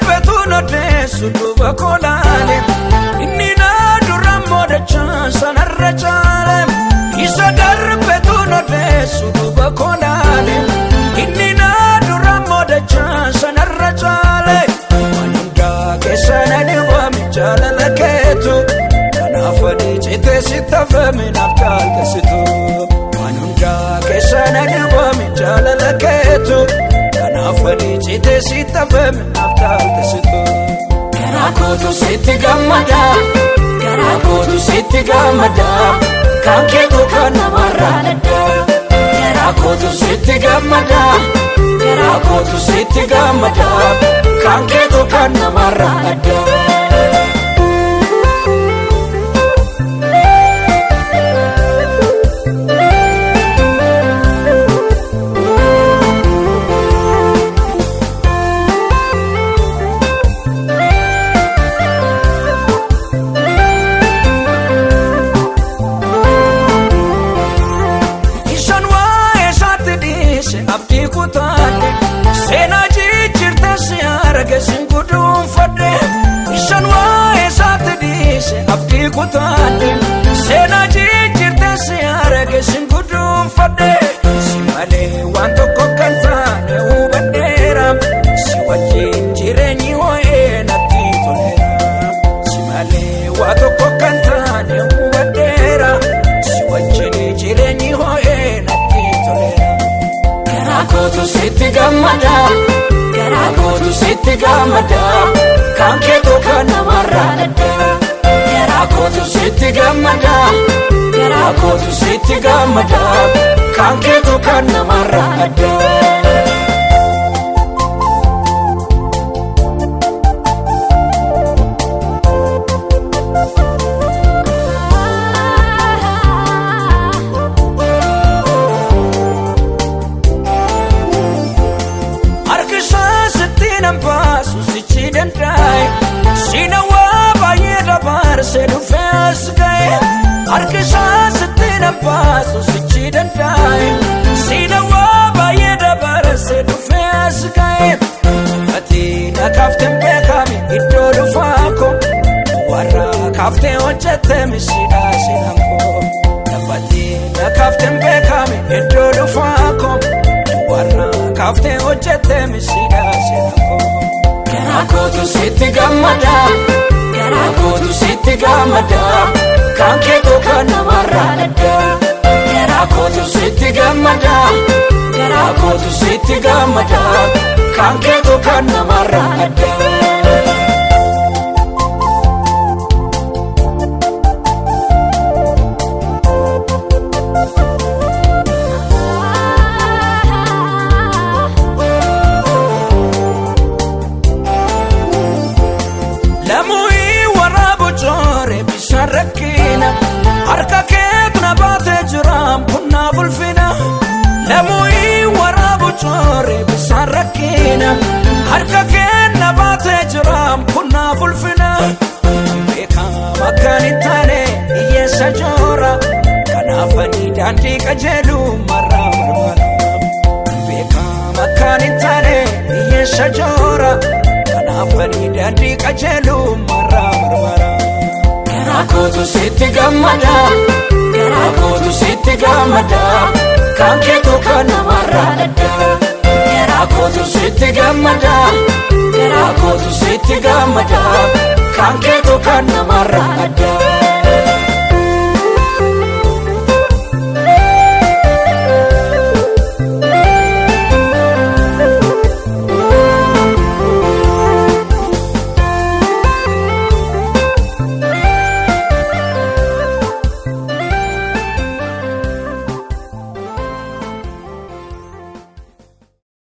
darbetu nodeessu duuba kolaale. Inni na dura moodachaa sanarra caale. Isa darbetu nodeessu duuba kolaale. Inni na dura moodachaa sanarra caale. Waan hundaa keessa na dhiwame jaalala keetu. Kanaaf ani citee sitti hafame naaf caalchisitu. Waan hundaa keessa na dhiwame jaalala keetu. Kanaaf ani citee sitti hafame naaf caalchisitu. Garaa kootu sitti gammada. Garaa kootu sitti gammada. Kan keetu kan namarraa adda. Garaa kootu sitti gammada. Garaa kootu sitti gammada. Kan keetu kan namarraa adda. Isaan waa'ee isaatti dhiise abdii kutaadhe. Seenaa jijjiirte si arge sin guduunfadhe. Isaan waa'ee isaatti dhiise abdii kutaadhe. Seenaa jijjiirte si arge sin guduunfadhe. Si malee waan tokko kan taane hubadheera. Si wajjin jireenyi ho'ee natti toleera. Si malee waa tokko kan taane hubadheera. Si wajjin jireenyi ho'ee natti toleera. Garaa kootu sitti gammada. Garaa kootu sitti gammada. Kan keetu kan namarraa adda. Garaa kootu sitti gammada. Garaa kootu sitti gammada. Kan keetu kan namarraa adda. Harki isaa sitti nan baasu sichi danda'e. Siina waa baay'ee dabarsee dhufee as ga'e. Harki isaa sitti nan baasu sichi danda'e. Siina waa baay'ee dabarsee dhufee as ga'e. Ati na kaafteen beekame iddoo dhufaa koo. Warra kaaftee hojjette misiidhaa seenaan koo. Lafati na kaafteen beekame iddoo dhufaa koo. Warra kaaftee hojjette misiidhaa seenaan koo. Garaa kootu sitti gammada. Garaa kootu sitti gammada. Kan keetu kan namarraa adda. Garaa kootu sitti gammada. Garaa kootu sitti gammada. Kan keetu kan namarraa adda. Lamu'ii waraabu coore bishaan rakkina. Harka keetu na baatee jira bunnaaf ulfina. Lamu'ii waraabu coore bishaan rakkina. Harka kee na baatee jira bunnaaf ulfina. Beekama kan hin taane hiyyeessa joora. Kanaaf ani daandii qajeelu marraa marmara. Beekama kan hin taane hiyyeessa joora. Kanaaf ani daandii qajeelu marraa marmara. Garaa kootu sitti gammada. Garaa kootu sitti gammada. Kan keetu kan namarraa adda. Garaa kootu sitti gammada. Garaa kootu sitti gammada. Kan keetu kan namarraa adda.